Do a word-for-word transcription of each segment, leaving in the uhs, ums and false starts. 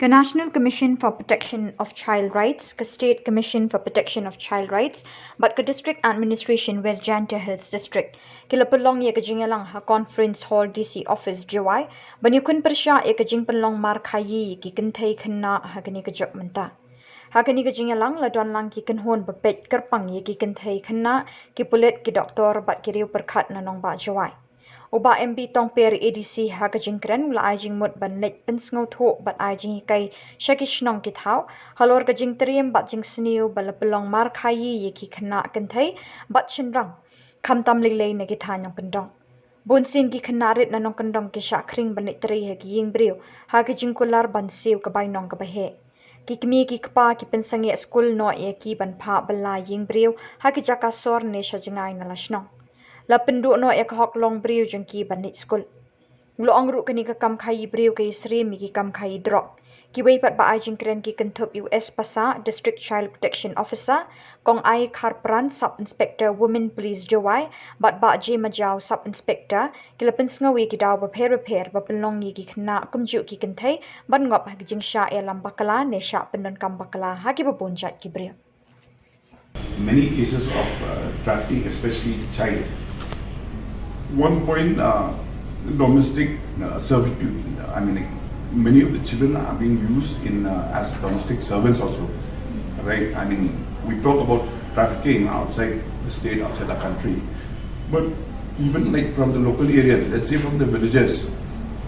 Ka National Commission for Protection of Child Rights, ka State Commission for Protection of Child Rights, bad ka District Administration West Jaintia Hills District, ki la pynlong ïa ka jingïalang ha Conference Hall D C Office Jowai, ban ïakhun pyrshah ïa ka jingpynlong mar khaïi ïa ki kynthei khynnah ha kane ka juk mynta. Ha kane ka jingïalang la don lang ki kynhun ba peit kyrpang ïa ki kynthei khynnah, ki pulit, ki doktor bad ki riew pyrkhat na nongbah Jowai. U Bah M B Tongper, A D C, ha ka jingkren u la ai jingmut ban leit pynsngewthuh bad ai jinghikai sha ki shnong ki thaw halor ka jingtriem bad jingsniew ba la pynlong mar khaïi ïa ki khynnah kynthei bad shynrang, khamtam lei lei na ki thaiñ nongkyndong. Bun sien ki khynnah rit na nongkyndong ki shah khring ban leit trei ha ki ïing briew ha ka jingkular ban siew ka bainong kaba heh. Ki kmie ki kpa ki pynsangeh skul noh ïa ki ban phah bylla ïing briew ha ki jaka sor ne sha jngai na la shnong. La pynduh noh ïa ka hok long briew jong ki ban leit skul. U la ong ruh kane ka kam khaïi briew ka ïasyriem ïa ki kam khaïi drok. Kiwei pat ba ai jingkren ki kynthup ïa u S Passah, District Child Protection Officer, Kong I Kharpran, Sub Inspector Women Police Jowai, bad Bah J Majaw, Sub Inspector, ki la pynsngew ïa ki daw bapher bapher ba pynlong ïa ki khynnah kumjuh ki kynthei ban ngop ha ki jingshah ïalam bakla ne shah pyndonkam bakla ha kiba bun jait ki briew. Many cases of uh, trafficking, especially child. One point, uh, domestic uh, servitude. I mean, like, many of the children are being used in uh, as domestic servants also, right? I mean, we talk about trafficking outside the state, outside the country, but even like from the local areas, let's say from the villages,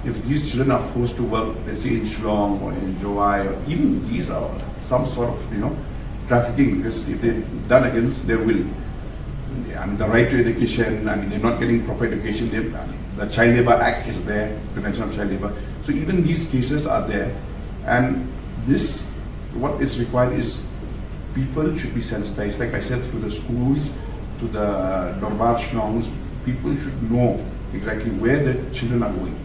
if these children are forced to work, let's say in Shillong or in Jowai, or even these are some sort of, you know, trafficking, because if they're done against their will, I mean, the right to education, I mean, they're not getting proper education. They, I mean, the Child Labour Act is there, Prevention of Child Labour. So even these cases are there, and this, what is required is people should be sensitized, like I said, through the schools, to the Dorbar Shnongs. People should know exactly where the children are going.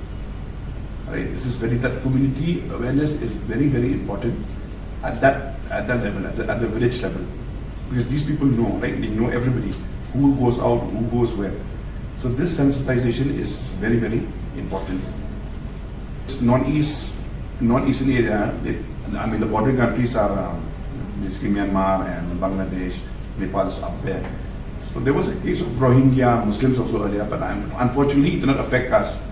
Right? This is very, that community awareness is very, very important at that at that level, at the, at the village level, because these people know, right? They know everybody who goes out, who goes where. So this sensitization is very, very important. It's non-east, non-eastern area. They, I mean, the bordering countries are um, basically Myanmar and Bangladesh. Nepal's up there. So there was a case of Rohingya Muslims also earlier, but unfortunately it did not affect us.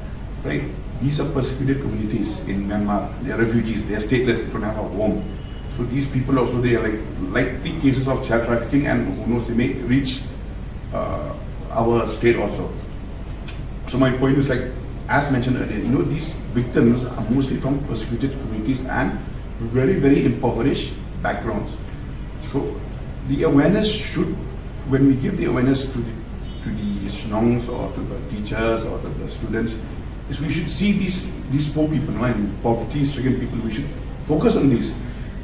Right? These are persecuted communities in Myanmar. They are refugees. They are stateless. They don't have a home. So these people also, they are like likely cases of child trafficking, and who knows, they may reach uh, our state also. So my point is, like, as mentioned earlier, you know, these victims are mostly from persecuted communities and very, very impoverished backgrounds. So the awareness should, when we give the awareness to the to the shnongs or to the teachers or to the students, is we should see these these poor people, right, poverty-stricken people. We should focus on these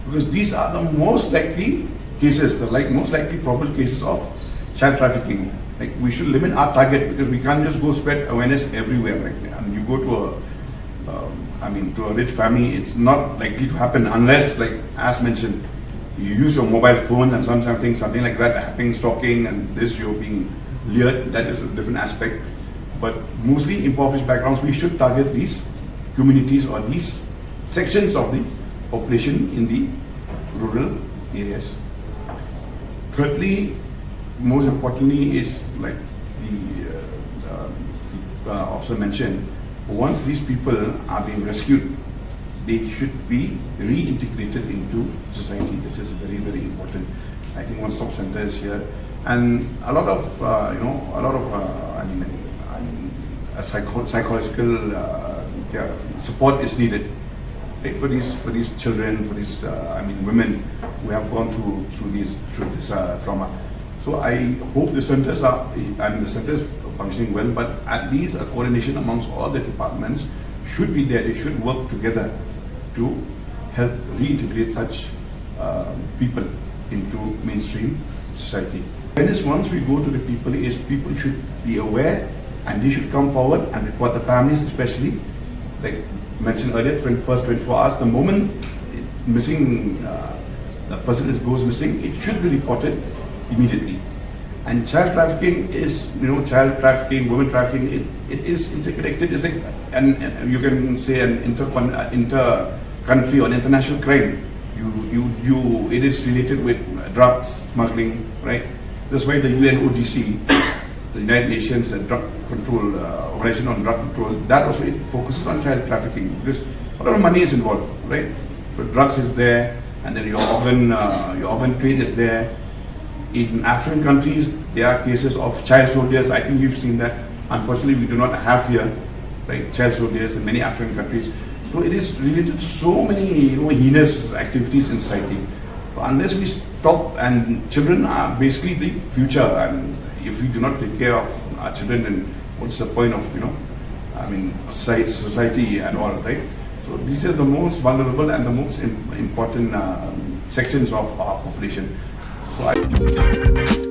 because these are the most likely cases, the like most likely probable cases of child trafficking. Like, we should limit our target because we can't just go spread awareness everywhere. Like, and you go to a um, I mean, to a rich family, it's not likely to happen unless, like, as mentioned, you use your mobile phone and some something something like that happening, stalking, and this, you're being lured. That is a different aspect. But mostly impoverished backgrounds, we should target these communities or these sections of the population in the rural areas. Thirdly, most importantly, is like the, uh, uh, the uh, officer mentioned, once these people are being rescued, they should be reintegrated into society. This is very, very important. I think One Stop Center is here, and a lot of uh, you know, a lot of uh, I mean, I mean, a psycho- psychological uh, yeah, support is needed, right, for these for these children, for these uh, I mean, women who have gone through through these through this uh, trauma. So I hope the centers are, I mean, the centers functioning well, but at least a coordination amongst all the departments should be there. They should work together to help reintegrate such uh, people into mainstream society. And this, once we go to the people, is people should be aware and they should come forward and report, the families especially, like mentioned earlier, twenty-first, twenty-four hours, the moment missing uh, the person is, goes missing, it should be reported immediately. And child trafficking is, you know, child trafficking, women trafficking, it, it is interconnected. It's like, and, and you can say an intercon, uh, inter country on international crime. You, you, you, it is related with drugs smuggling, right? That's why the U N O D C, the United Nations uh, Drug Control uh, Organization on Drug Control, that also it focuses on child trafficking because a lot of money is involved, right? So drugs is there, and then your organ, uh, your organ trade is there. In African countries, there are cases of child soldiers. I think you've seen that. Unfortunately, we do not have here, right, child soldiers in many African countries. So it is related to so many, you know, heinous activities in society. So unless we stop, and children are basically the future, and if we do not take care of our children, then what's the point of, you know, I mean, society, society at all, right? So these are the most vulnerable and the most im- important um, sections of our population. So I